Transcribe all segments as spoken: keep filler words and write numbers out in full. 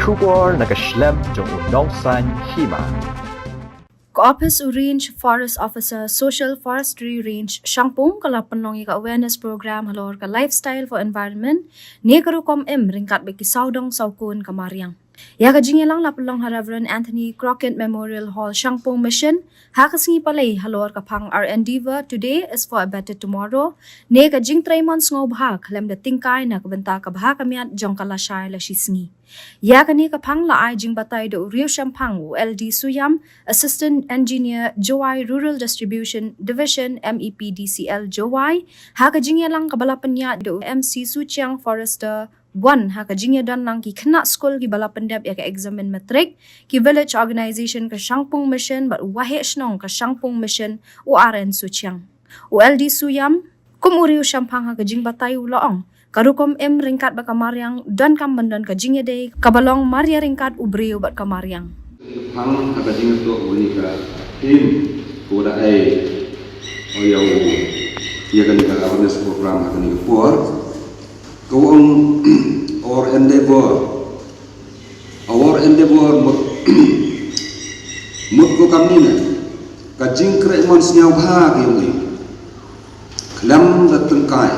Khubor na ka shlem jong u nongsan hima. Ka Office u Range Forest Officer, Social Forestry Range Shangpung, ka la pynlong ïa ka awareness program halor ka lifestyle for environment, ne ka rukom im ryngkat bad ki sawdong sawkun ka mariang. Ïa ka jingïalang la pynlong ha Reverend Anthony Crockett Memorial Hall, Shangpung Mission, ha ka sngi Palei halor ka phang Our Endeavor Today is for a Better Tomorrow, ne ka jingtrei mon sngewbha khlem da tyngkai na ka bynta ka bha ka miat jong ka lashai lashisngi. Ïa kane ka phang la ai jingbatai da u Riew Shemphang, u L D Suyam, Assistant Engineer, Jowai Rural Distribution Division, M E P D C L Jowai, ha ka jingïalang kaba la pynïaid da u M C Suchiang Forester Wan, ha ka jingïadon lang ki khynnah skul kiba la pyndep ïa ka eksamin matrik, ki Village Organization ka Shangpung Mission bad u Waheh Shnong ka Shangpung Mission, u R N Suchiang. U L D Suyam, kum u Riew Shemphang, ha ka jingbatai u la ong, ka rukom im ryngkat bad ka mariang donkam ban don ka jingïadei kaba long mar ïaryngkat u briew bad ka mariang. Phang ha ka jingïathuh kane ka theme, ko da ai, o ïa u, ïa kane ka awareness program ha kane ka por. Ka ong, our endeavor, our endeavor mut, mut ko kamni ne, ka jingkreh mon sngewbha ka ïong i, khlem da tyngkai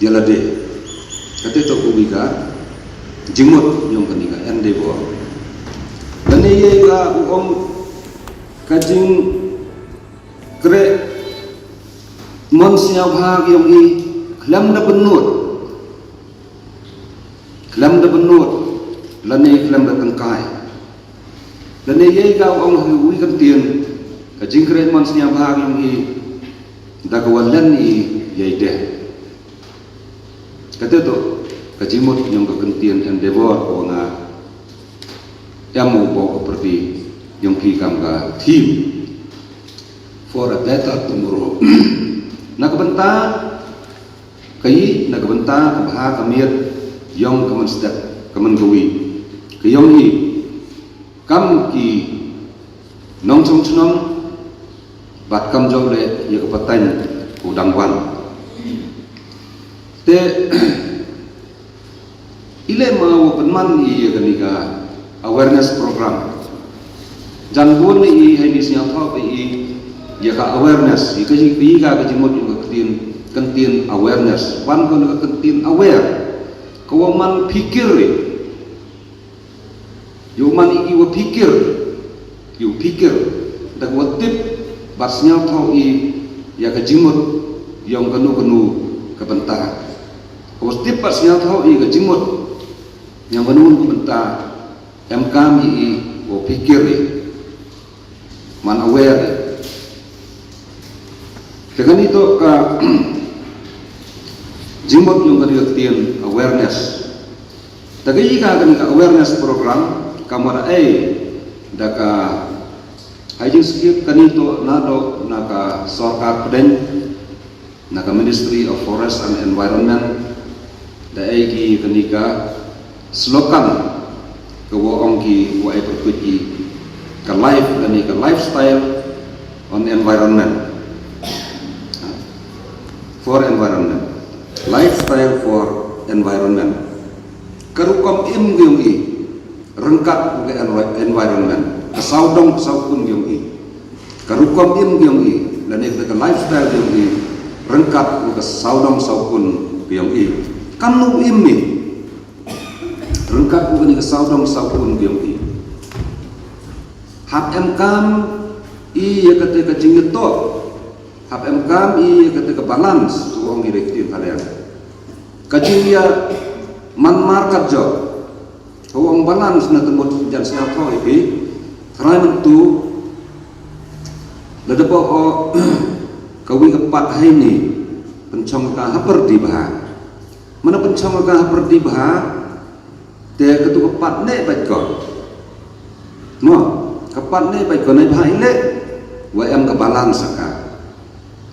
ïa lade. Kata to u wi ka jingmut ïong kane ka endeavor. Kane ïa ka u ong ka jingkreh mon sngewbha ka ïong i, khlem da bynnud, khlem da bynnud, lane khlem da tyngkai. Lane ïa ka u ong ha u wi ka ktien, ka jingkreh mon sngewbha ka ïong i, da ka wan len i ïa i deh. Kata to ka jingmut ïong ka ktien endeavor ko nga em u bok u pyrdi ïong ki kam ka theme for a better tomorrow. Na ka bynta ka i, na ka bynta ka bha ka miat ïong ka mynstep ka mynkawi ka ïong i, kam ki nongshong shnong, bad kam jong le ïa ka pateng u dang wan. Te i le ma wa pynman i ïa kane ka awareness program. Jan bun i hai ni sngewthuh i ïa ka awareness, i ka jing i ka ka jingmut ïa ka ktien, ktien awareness. Wan ko ka ktien aware, ka wa man phikir i. Ïa u man i ki wa phikir, ïa u phikir, da ka wa tip bad sngewthuh i ïa ka jingmut ïong kano kano ka bynta. Ka wa tip bad sngewthuh i ka jingmut ïong kano kano ka bynta, em kam i i wa phikir i. Man aware. Te kane to ka jingmut ïong kane ka ktien awareness. Te ka i ka kane ka awareness program ka mut ai da ka hai jingskip kane to na do na ka sorkar pdeng. Na ka Ministry of Forest and Environment, da ai ki kane ka slogan ka wa ong ki wa ai pyrkhat ki ka life kane ka lifestyle on environment. For environment. Lifestyle for environment. Ka rukom im ka ïong i ryngkat u ka envi-, environment. Ka sawdong ka sawkun ka ïong i. Ka rukom im ka ïong i, lane ka lifestyle ka ïong i, ryngkat u ka sawdong sawkun ka ïong i. Kam nu im i. Ryngkat u kane ka sawdong sawkun ka ïong i. Hap em kam i ïa kata ka jingïatop. Hap em kam i ïa kata ka balance, u ong i rek ti paliang. Ka jingïa man mar kat jok. Ka ong balance na ka mut jan sngewthuh i phi. Trai myntu. Lada ba o ka wi ka pat hai ni. Pynchong ka ha pyrdi bha. Mana pynchong ka ha pyrdi bha. Te ka tu ka pat ne bait ko. Mo, ka pat ne bait ko ne bha i le. Wa em ka balance ka.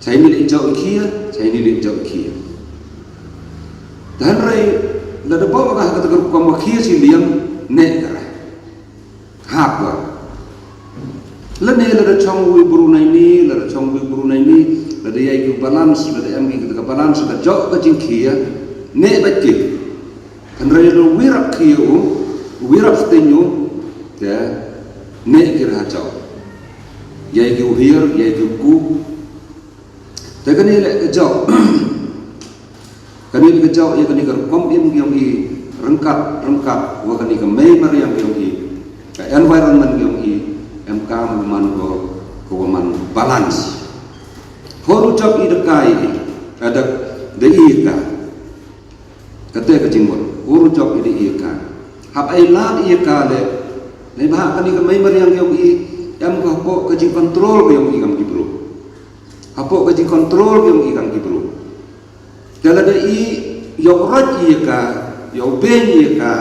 Chai ni le jok i khia, chai ni le jok i khia. Dan rai, lada ba ka ha ka tu ka rukom wa khia chi liang ne ka. Hap ka. Lane lada chong wi bru nai ni, lada chong wi bru nai ni, lada ïai ki balance, lada em ki ka balance, ka jok ka jingkhia, ne bait ki. Hynrei lada wi rap khia u, Wi rap sting yu te ne ki rah jaw. Yai ki u hiar, yai ki u ku. Te kani le ka jaw. Kani le ka jaw, ya kani ka rukom im ki yong i, rengkat, rengkat, wa kani ka mei mariang ki yong i, ka environment ki yong i, em kam man ko, ko wa man balance. Horu jop i da kai i, ka da, da i ka. Kate ka jingmut, horu jop i da i ka. Hap ai lad i ka le, nei ba kani ka mei mariang ki yong i, em ka hapoh ka jing control ki yong i kam ki bru. Hapoh ka jing control ki yong i kam ki bru. Ka lada i, yow rot i ka, yow beng i ka,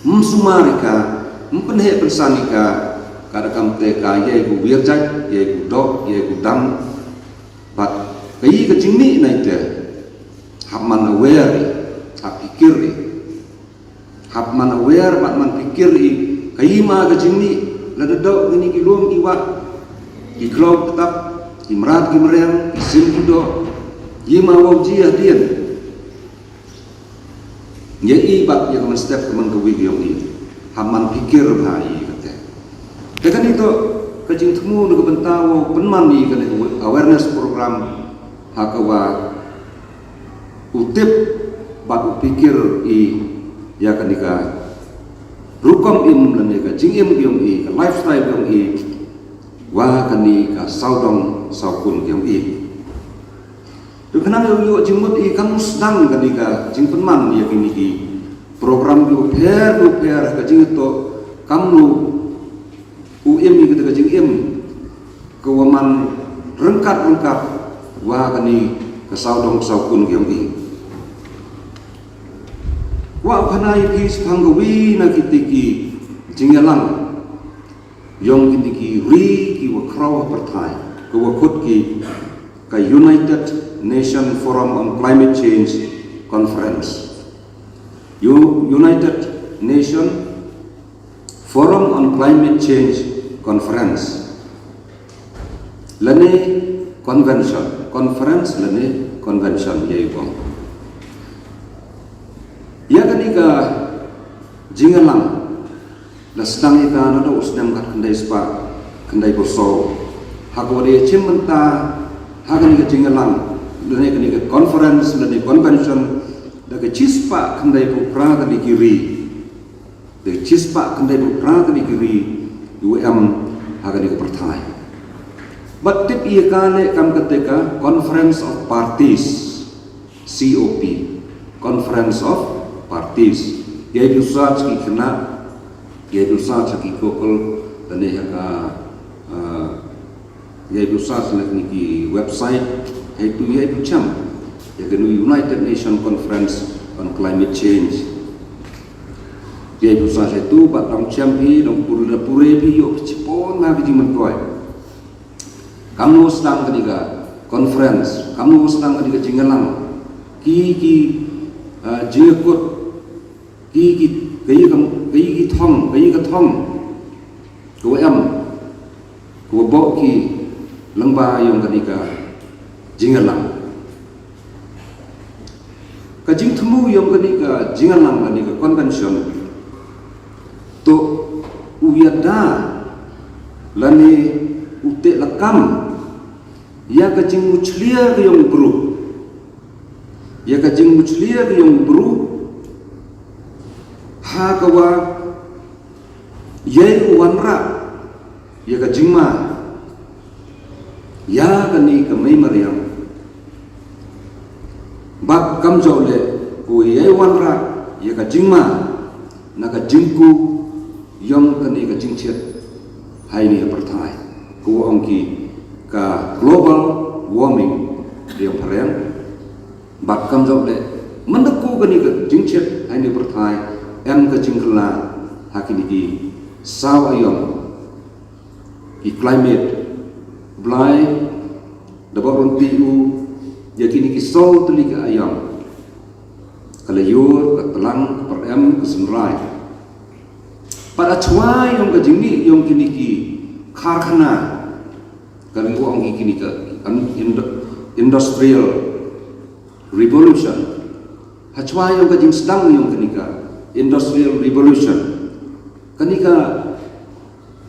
msumar i ka, mpynheh pynsan i ka, ka da kam te ka, yai ku wir jait, yai ku dok, yai ku dam. But ka i ka jingni nai te, hap man aware i, hap pikir i. Hap man aware, hap man pikir i, ka i ma ka jingni, lada dok kini ki lum ki wah, ki khlaw ki tap, ki mrad ki mreng, ki sim ki dok, i ma wow ji hadien. Ya i bad ya ka man step ka man ka wi ki yong i. Hap man pikir bha i kate. Te kani to ka jingthmu na ka bynta wow pynman i kani ka awareness program ha ka wa u tip bad u pikir i ya kani ka rukom im lane ka jingim ki yong i, ka lifestyle ki yong i, wa kani ka sawdong sawkun ki yong i. Te khnang yow yoh jingmut i kam sdang kani ka jingpynman ya kini ki program ki u pher u pher ka jingto kam nu u im i kata ka jingim ka wa man rengkat rengkat wa kani ka sawdong sawkun ki yong i. Wa u khana i phi spang ka wi na kiti ki jingyalang yong kini ki ri ki wa khraw ha pyrthai, ka wa khut ki ka United Nation Forum on Climate Change Conference. U-, United Nation Forum on Climate Change Conference. Lane convention, conference lane convention ya i bong. Ya kani ka jingyalang la sdang i ka na da u snem khat khyndai spah khyndai phew saw. Ha ka wa da chim mynta ha kani ka jingyalang lane kani ka conference lane convention da ka chispah khyndai phew phra kani ki ri. Da ka chispah khyndai phew phra kani ki ri u em ha kani ka pyrthai. Bad tip i ka le kam kate ka Conference of Parties. C O P, Conference of Parties. Yai du search ki khynnah, yai du search ki Google, lane ha ka, ah, yai du search na kini ki website, yai du, yai du chem. Ya kani United Nation Conference on Climate Change. Yai du search yai du, bad dang chem hi, dang pur-, pure hi, yoh chipon na ki jingmyntoi. Kam nu sdang kani ka conference, kam nu sdang kani ka jingyalang, ki, ki, ah, jingkut, ki, ki, ka i ka, ka i ki thong, ka i ka thong, ka wa em, ka wa bok ki lyngba yong kani ka jingyalang. Ka jingthmu yong kani ka jingyalang kani ka convention to u yada lane u te lakam ya ka jingmuchlia ka yong bru. Ya ka jingmuchlia ka yong bru ha ka wa yai u wanrah ya ka jingma ya kani ka mei mariang. Bad kam jop le ko yai wanrah ya ka jingma na ka jingku yong kani ka jingchit ha ini ka pyrthai. Ko ong ki ka global warming yong phareng. Bad kam jop le mynta ko kani ka jingchit ha ini pyrthai em ka jingkylla ha kini ki saw aiom. Ki climate, Blai da bok rynti u ya kini ki saw tylli ki aiom. Ka laior, ka tlang, ka pyrem, ka synrai. Pat hachwa yong ka jingmih yong kini ki karkhana, ka ong ki kini ka industrial revolution. Hachwa yong ka jingsdang yong kini ka Industrial Revolution. Kane ka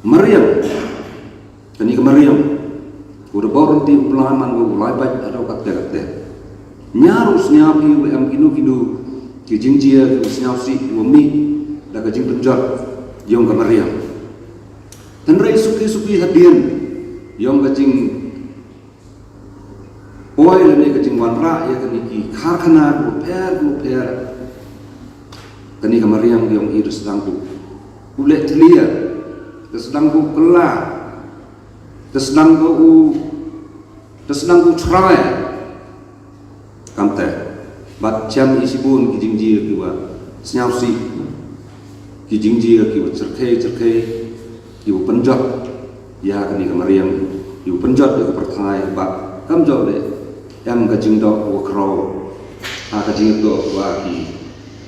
mariang, kane ka mariang, u da bor rynti u plan man u lai bad ado katte katte. Nya ruh sngap hi u em kino kino ki jingjia ki u sngap si u mi da ka jingpynjot yong ka mariang. Hynrei suki suki hadien yong ka jing poi lane ka jingwanrah ïa kane ki karkhana ki bapher ki bapher, kane ka mariang yong i da sdang u u leh thlia, da sdang u kylla, da sdang u da sdang u trai. Kamte bad chem i shibun ki jingjia ki wa sngap si, ki jingjia ki wa cherkhei cherkhei, ki wa pynjot ïa kane ka mariang, ki wa pynjot ïa ka pyrthai bad kam jok de em ka jingdok wa khraw ha ka jingdok wa ki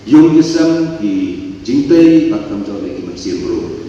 yung ki sem, ki jingtei bad kam jok de ki mynsiem bru.